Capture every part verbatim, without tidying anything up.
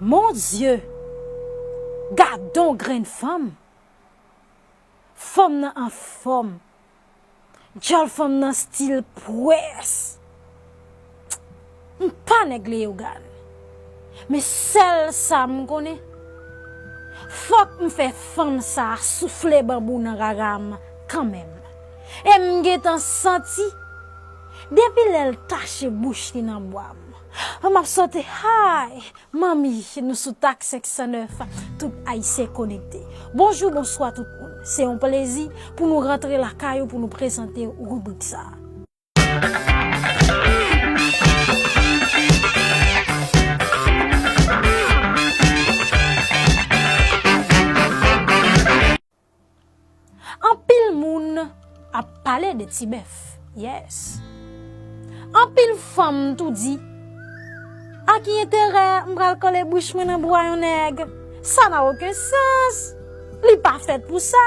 Mon Dye! Gadon grenn fanm! Fanm nan anfòm! Djòl fanm nan stil pwès! M pa nèg Leyogàn. Men sèl sa m konnen, fòk m fè fanm sa a soufle banbou nan rara m kanmenm. E m gentan santi, depi lè l tache bouch li nan bwa m, m ap sote, hay! Manmi, nou sou Tak senk san nèf, tout Ayisyen konekte. Bonjou, bonswa tout moun. Se yon plezi pou nou rantre lakay ou pou nou prezante ribrik sa a. Anpil moun ap pale de ti bèf. Yes. Anpil fanm tou di, a ki enterè m pral kole bouch mwen nan bwa yon nèg? Ça n'a aucun sens. Li pa fèt pou sa.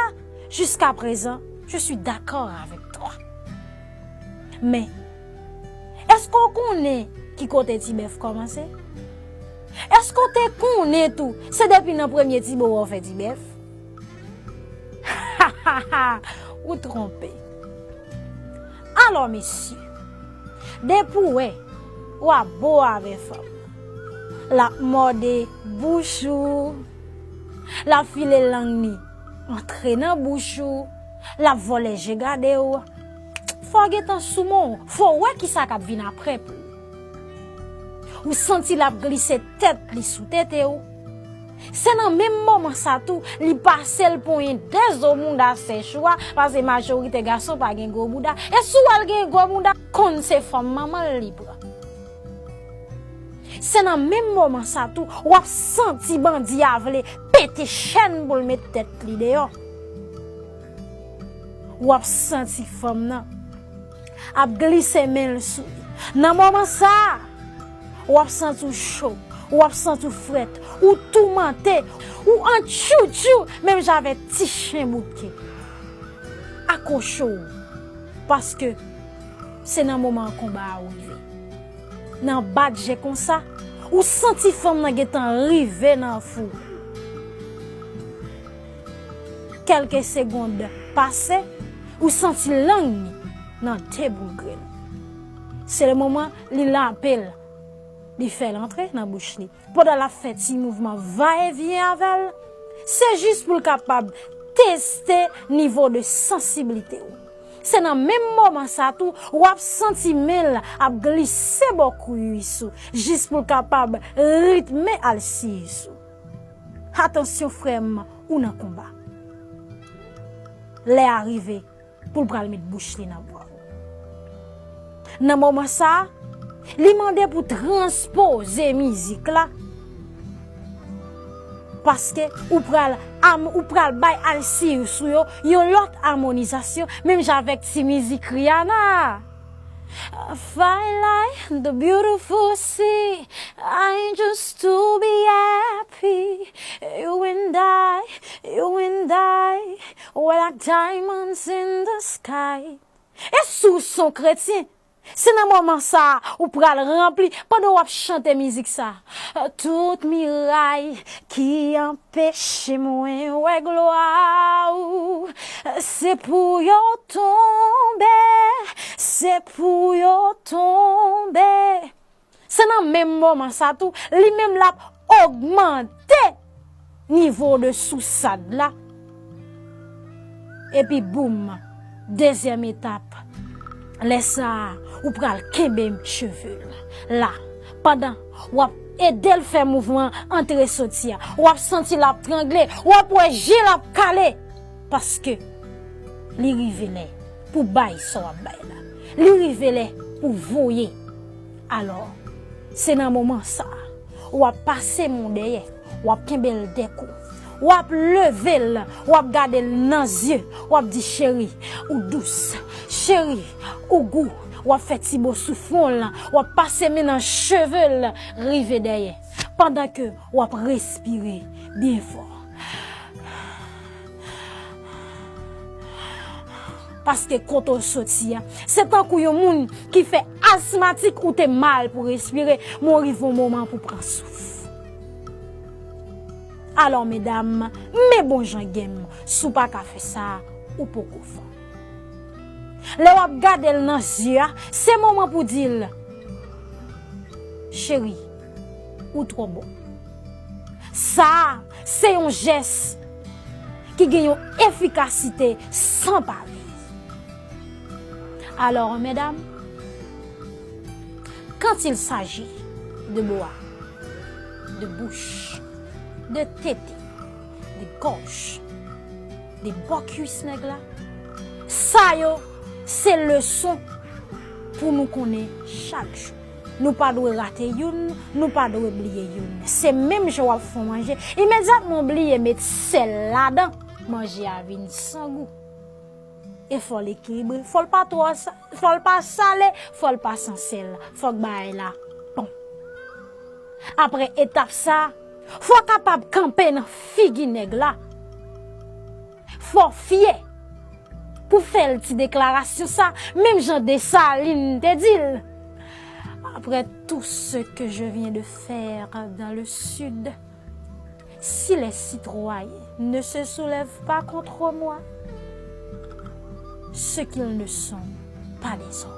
Jusqu'à présent, je suis d'accord avec toi. Men, èske w konnen ki kote ti bèf kòmanse? Èske w te konnen tou, se depi nan premye ti bo w fè ti bèf? Ou twonpe. Alò, mesye, depi w wè w ap bo avè fanm, l ap mòde bouch ou, l ap file lang li antre nan bouch ou, l ap vòlè je gade w, fò w gentan sou men w, fò w wè kisa k ap vin apre pou ou. Ou santi l ap glise tèt li sou tete w. Se nan menm moman sa tou, li pase l ponyen de zo bounda sèch ou a, paske majorite gason pa gen gwo bounda. E si w wè l gen gwo bounda, konn se fanm manman l li pran. Se nan menm moman sa tou, w ap santi bandi a vle pete chèn pou l met tèt li deyò. W ap santi fanm nan ap glise men l sou li. Nan moman sa a, w ap santi w cho, w ap santi w frèt, ou toumante, ou an tchoutchou, menm jan avèk ti chen bouke. Akwoche w, paske se nan moman konba a ou rive. Nan bat je konsa, ou santi fanm nan gentan rive nan fou. Kèlke segonn pase, ou santi lang li nan de boul grenn. Se le moman li lape l, li fè l antre nan bouch li. Pandan l ap fè ti mouvman va e vyen avè l, se jis pou l kapab teste nivo de sansiblite w. Se nan menm moman sa tou, w ap santi men l ap glise bò kwis ou, jis pou l kapab ritme alsiyis ou. Atansyon, frè m, ou nan konba. Lè a rive pou l pral met bouch li nan bwa w. Nan moman sa a, li mande pou transpoze mizik la, paske ou pral am-, ou pral bay alsiyis ou yo yon lòt amonizasyon, menm jan avèk ti mizik Rihanna a. Fly like the beautiful sea, I just to be happy. You and I, you and I, we're like diamonds in the sky. E si w se yon kretyen, se nan moman sa a ou pral ranpli pandan w ap chante mizik sa a. Tout miray ki anpeche mwen wè glwa ou, se pou yo tonbe, se pou yo tonbe. Se nan menm moman sa tou, li menm l ap ogmante nivo de sousad la. Epi boum, dezyèm etap. Lè sa a, ou pral kenbe cheve l la. Pandan w ap ede l fè mouvman antre soti a, w ap santi l ap trangle, w ap wè je l ap kale. Paske li rive lè pou bay sa w ap bay la. Li rive lè pou voye. Alò, se nan moman sa a, w ap pase men w dèyè, w ap kenbe l dèkou, w ap leve l, w ap gade l nan zye, w ap di, cheri, ou dous, cheri, ou gou, w ap fè ti bo sou fwon l, w ap pase men nan cheve l, rive dèyè, pandan ke w ap respire byen fò. Paske kote w soti a, se tankou yon moun ki fè asmatik ou te mal pou respire, men w rive yon moman pou pran souf. Alò, medam, men bon jan game, si w pa ka fè sa, ou poko fò. Lè w ap gade l nan zye a, se moman pou di l, cheri, ou twò bon. Sa a, se yon jès ki gen yon efikasite san parèy. Alors, mesdames, quand il s'agit de bras, de bouche, de tete, de gòj, de bò kwis nèg la, sa yo, se leson pou nou konnen chak jou. Nou pa dwe rate youn, nou pa dwe bliye youn. Se menm jan w ap fè yon manje, imedyatman w bliye met sèl ladan, manje a vin san gou. E fò l ekilibre, fò l pa twò sa, fò l pa sale, fò l pa san sèl, fòk bagay la bon. Apre etap sa, fò w kapab kanpe nan figi nèg la. Fò w fyè pou fè l ti deklarasyon sa, menm jan Desalin te di l. Après tout ce que je viens de faire dans le sud, si les citoyens ne se soulèvent pas contre moi, c'est qu'ils ne sont pas des hommes.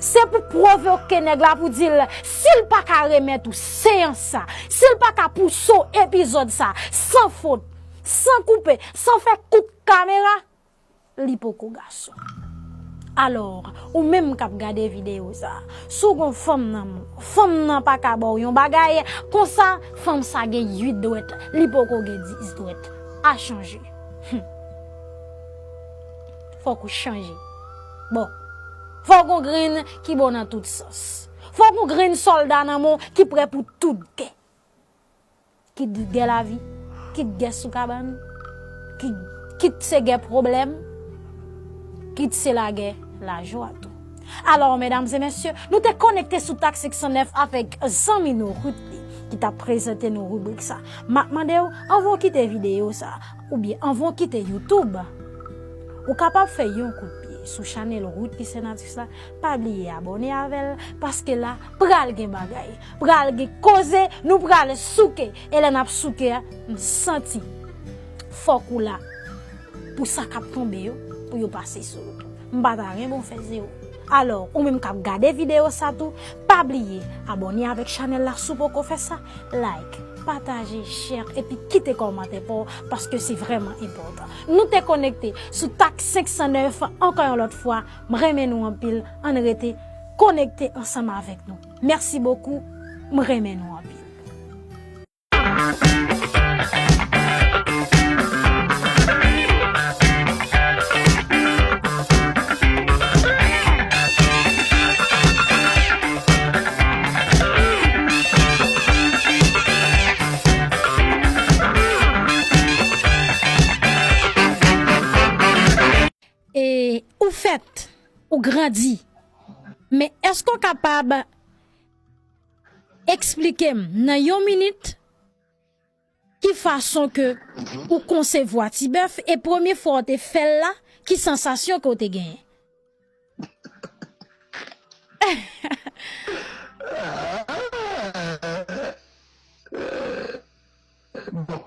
Se pou pwovoke nèg la pou di l, si l pa ka remèt ou seyans sa, si l pa ka pouse w epizòd sa, san fot, san koupe, san fè kout kamera, li poko gason. Alò, ou menm k ap gade videyo sa, si w gon fanm nan men w, fanm nan pa ka ba w yon bagay, konsa, fanm sa gen uit dwèt, li poko gen dis dwèt. A chanje. Hum. Fòk ou chanje. Bon. Fòk gon grenn ki bon nan tout sans. Fòk gon grenn sòlda nan men w ki prè pou tout gè. Kit gè lavi, kit gè sou kabann, kit, kit se gè pwoblèm, kit se lagè lajwa tou. Alò, medam e mesye, nou te konekte sou Tak senk san nèf avèk zanmi nou Ruthly, ki t ap prezante nou ribrik sa. M ap mande w, anvan w kite videyo sa, oubyen anvan w kite YouTube, ou kapab fè yon kout pye sou chanèl Ruthly Senatus la, pa bliye abòne avè l, paske la pral gen bagay, pral gen koze, nou pral souke. E lè n ap souke a, m santi fòk ou la pou sa k ap tonbe yo, pou yo pase sou ou. M pa ta renmen w fè zewo. Alò, ou menm k ap gade videyo sa tou, pa bliye abòne avèk chanèl la si w poko fè sa, like, pataje, share, epi kite kòmantè pa w, paske se vrèman enpòtan. Nou te konekte sou Tak senk san nèf, ankò yon lòt fwa, m renmen nou anpil, ann rete konekte ansanm avèk nou. Merci beaucoup, m renmen nou anpil. E ou fèt, ou grandi. Men èske w kapab eksplike m nan yon minit ki fason ke ou konsevwa ti bèf e premye fwa w te fè l la, ki sansasyon ke w te genyen? Bon.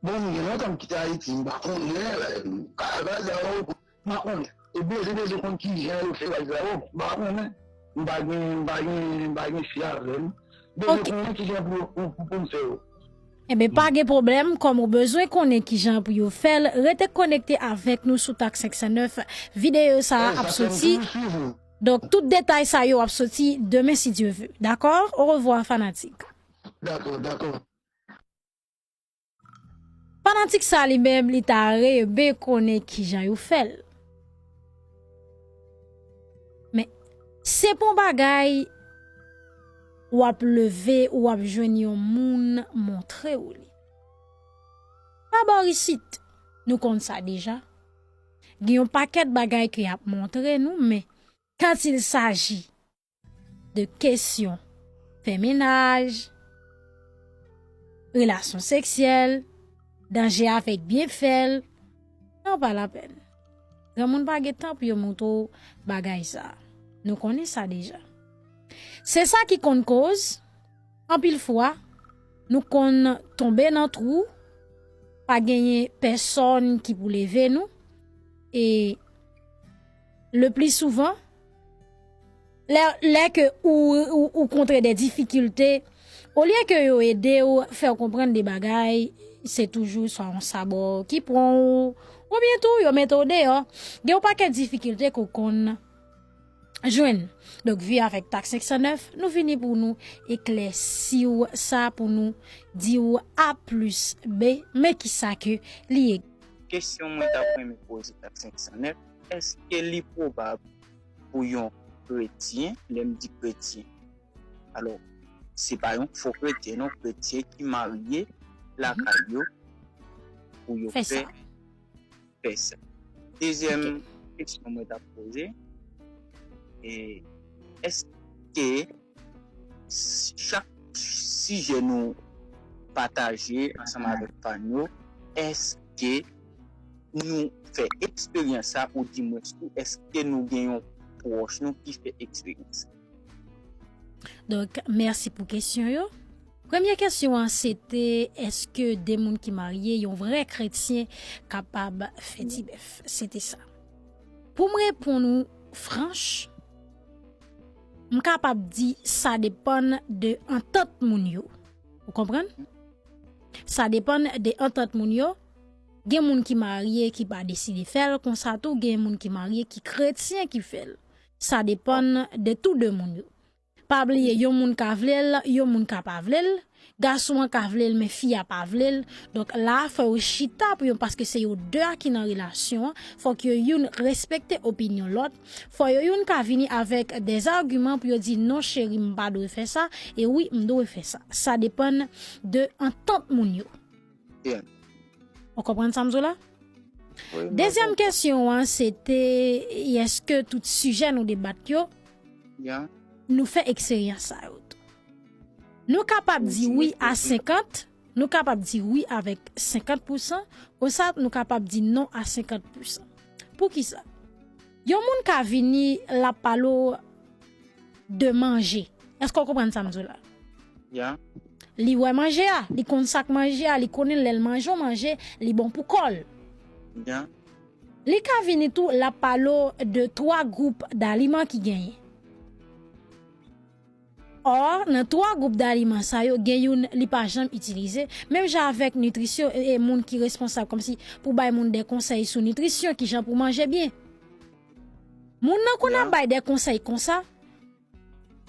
Bon, m gen lontan m kite Ayiti, m pa konnen, m pa, m pa, m pa konnen. E bezwen, bezwen konn kijan yo fè bagay sa yo, m pa konnen. M pa gen, m pa gen, m pa gen fi avè m. Bezwen konnen kijan pou, pou, pou, pou m fè yo. Enben, pa gen pwoblèm, kòm ou bezwen konnen kijan pou yo fè l, rete konekte avèk nou sou Tak senk san nèf. Videyo sa a ap soti. Donk, tout detay sa yo ap soti demen, si Dye ve. Dakò? Orevwa, fanatik. Dakò, dakò. Fanatik sa li menm, li ta renmen konnen kijan yo fè l. Men, se pa yon bagay w ap leve, w ap jwenn yon moun montre w li. Dabò isit, nou konn sa deja. Gen yon pakèt bagay ke y ap montre nou, men quand il s'agit de kesyon fè mennaj, relasyon seksyèl, danje avèk byen fè l, non, pa lapèn. Granmoun pa gen tan pou yo montre w bagay sa. Nou konnen sa deja. Se sa ki konn koz, anpil fwa, nou konn tonbe nan twou, pa genyen pèsonn ki pou leve nou. E le pli souvan, lè, lè ke ou, ou, ou kontre de difikilte, olye ke yo ede w, fè w konprann de bagay, se toujou swa yon sabò ki pran w, oubyen tou yo mete w deyò. Gen yon pakèt difikilte ke w konn jwenn. Donk, Vi avèk Tak senk san nèf, nou vini pou nou eklèsi w sa, pou nou di w A plis B, men kisa ke li ye. Kesyon mwen t ap renmen poze Tak senk san nèf, èske li pwobab pou yon kretyen, lè m di kretyen, alò, se pa yon fo kretyen, non, kretyen ki marye lakay yo pou yo fè sa, fè sa. Dezyèm kesyon mwen t ap poze, e, èske s- chak sijè nou pataje ansanm avèk fan yo, èske nou fè eksperyans sa, oudimwens tou, èske nou gen yon pwòch nou ki fè eksperyans sa? Donk, mèsi pou kesyon yo. Premye kesyon an, se te, èske de moun ki marye, yon vrè kretyen, kapab fè ti bèf? Se te sa. Pou m reponn ou franch, m kapab di sa depann de antant moun yo. Ou konprann? Sa depann de antant moun yo. Gen moun ki marye ki pa deside fè l konsa tou, gen moun ki marye ki kretyen ki fè l. Sa depann de tou de moun yo. Pa bliye, yon moun ka vle l, yon moun ka pa vle l. Gason an ka vle l, men fi a pa vle l. Donk la, fò yo chita pou yo, paske se yo de a ki nan relasyon an. Fòk yo youn respekte opinyon lòt. Fò yo youn ka vini avèk de agiman pou yo di, "Non, cheri, m pa dwe fè sa," e, "Wi, m dwe fè sa." Sa depann de antant moun yo. Ou konprann sa m di w la? Dezyèm kesyon an, se te, èske tout sijè nou debat yo, nou fè eksperyans sa yo tou? Nou kapab di wi a senkant, nou kapab di wi avèk senkant pousan, konsa nou kapab di non a senkant pousan. Poukisa? Yon moun ka vini, l ap pale w de manje. Èske w konprann sa m di w la? Li wè manje a, li konn sa k manje a, li konnen lè l manje yon manje, li bon pou kò l. Li ka vini tou, l ap pale w de twa gwoup daliman ki genyen. Ò, nan twa gwoup daliman sa yo, gen youn li pa janm itilize. Menm jan avèk nitrisyon e, e moun ki responsab kòmsi pou bay moun de konsèy sou nitrisyon, kijan pou manje byen. Moun nan konn ap bay de konsèy konsa,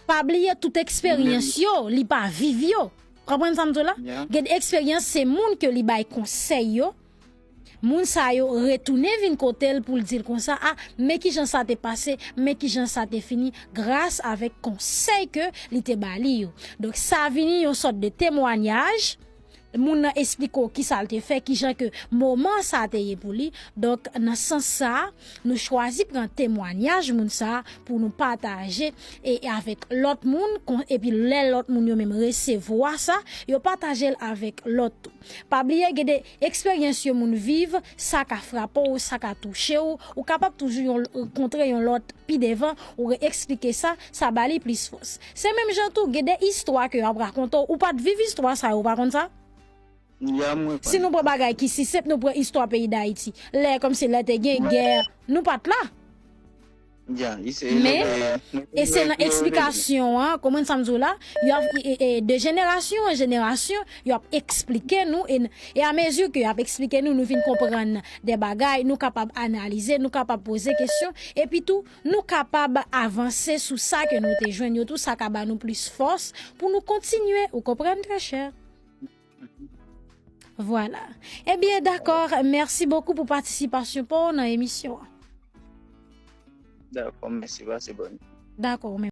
pa bliye tout eksperyans yo, li pa viv yo. Konprann sa m di w la? Gen de eksperyans, se moun ke li bay konsèy yo. Moun sa yo retounen vin kote l pou l di l konsa, a, men kijan sa te pase, men kijan sa te fini, gras avèk konsèy ke li te ba li yo. Donk, sa vini yon sòt de temwanyaj. Moun nan esplike w kisa l te fè, kijan ke moman sa te ye pou li. Donk, nan sans sa, nou chwazi pran temwanyaj moun sa pou nou pataje e, e avèk lòt moun, kon, epi lè lòt moun yo menm resevwa sa, yo pataje l avèk lòt tou. Pa bliye, gen de eksperyans yon moun viv, sa ka frape w, sa ka touche w, ou kapab toujou yon, kontre yon lòt pi devan, ou eksplike sa, sa ba li plis fòs. Se menm jan tou, gen de istwa ke y ap rakonte w, ou pa t viv istwa sa yo, ou pa konn sa? Si nou pran bagay ki si senp, nou pran istwa peyi Dayiti. Lè, kòmsi lè te gen gè, nou pa t la. Men, e se nan eksplikasyon an, konprann sa m di w la, y ap, e, e, e, de jenerasyon an jenerasyon, y ap eksplike nou, e, e amezi ke y ap eksplike nou, nou vin konprann de bagay, nou kapab analize, nou kapab poze kesyon, epi tou, nou kapab avanse sou sa ke nou te jwenn yo tou, sa ka ba nou plis fòs pou nou kontinye, ou konprann, trè chè? Vwala. Ebyen, dakò, mèsi bokou pou patisipasyon pa w nan emisyon an. Dakò, mèsi, pase bòn. Dakò, ou menm.